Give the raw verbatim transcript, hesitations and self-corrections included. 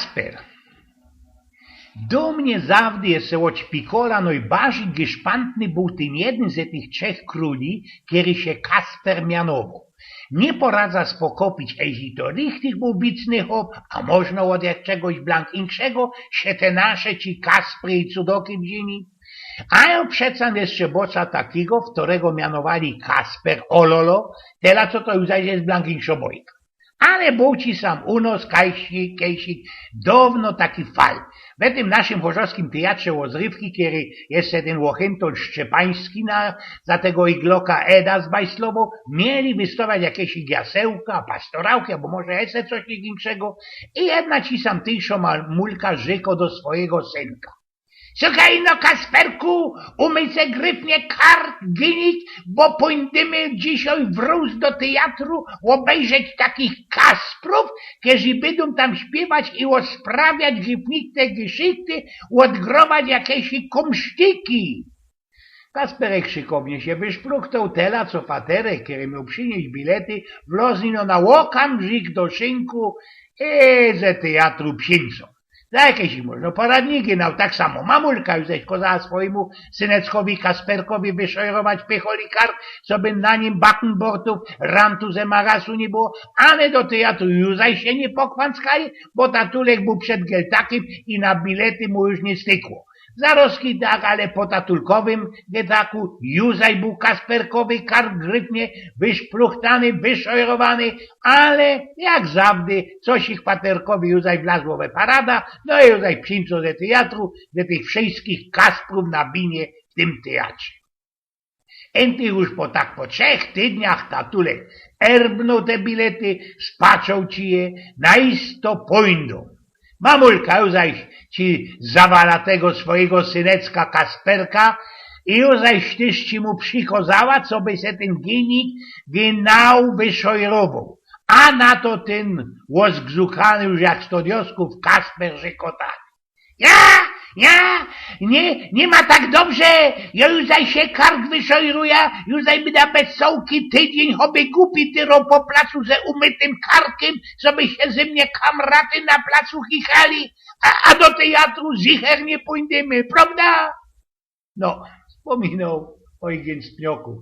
Kasper. Do mie zawdy jeszcze ôd szpikola nojbardzij gyszpantny bōł tyn jedyn ze tych trzech krōli, kery sie Kasper mianowoł. Niy poradzã spokopić, eźli to richtig bōł wicny chop, a możno ôd jaczego blank inkszego sie te nasze ci Kaspry i cudoki wziyni. A jo przeca jeszcze bŏcã takigo, ftorego mianowali Kasper, ololo, tela co to już zaś je blank inkszo bojka. Ale bōł ci sam u nos kajsik, kajsik, downo taki fal. We tym naszym chorzowskim tejatrze ôzrywki, kery jeszcze tyn Ôchynton Szczepański na, za tego igloka Eda zbajslowoł, mieli wystawać jakeś jasełka, pastorałki, abo może jeszcze coś inkszego. I jedna ci sam tyjszo mamulka rzyko do swojigo synka: „Sukej no, Kasperku, umyj se gryfnie kark, ginik, bo pōndymy dzisiej w Rus do teatru ôbejrzeć takich Kasprōw, kerzy bydōm tam śpiywać i ôsprawiać gryfniste gyszichty, ôdgrować jakeś kumsztiki”. Kasperek szykownie sie wyszpluchtoł, tela co faterek, kery mioł prziniyść bilety, wloz ino na ôkamrzik do szynku i ze teatru psiyńco. Za jakeś możno poradniki, no tak samo mamulka już zaś kŏzała swojimu syneckowi Kasperkowi wyszojrować pycholi kark, coby na nim bakenbordōw, rantu ze marasu niy było, ale do teatru już zaś sie niy pokwōnckali, bo tatulek bōł przed geltakym i na bilety mu już niy stykło. Zarozki tak, ale po tatulkowym geltaku już zaś bōł Kasperkowy kark gryfnie wyszpluchtany, wyszojrowany, ale jak zawdy coś ich faterkowi już zaś wlazło we parada, no i już zaś psiyńco ze teatru, ze tych wszyjskich Kasprōw na binie w tym teatrze. Ynty już po tak po trzech tydniach tatulek erbnōł te bilety, spaczōł ci je, na isto pōndōm. Mamulka już zaś ci zawala tego swojigo synecka Kasperka i już zaś tyż ci mu przikŏzała, coby se tyn ginik genau wyszojrowoł. A na to tyn ôzgzukany już jak sto diosków Kasper rzyko tak: „Ja, ja, niy, niy ma tak dobrze, jo już zaś sie kark wyszojrujã, już zaś bydã bez cołki tydziyń choby gupi tyrōł po placu ze umytym karkym, coby sie ze mie kamraty na placu chichali, a, a do teatru zicher niy pōndymy, prŏwda?” No, spōminoł Ojgyn Spniokōw.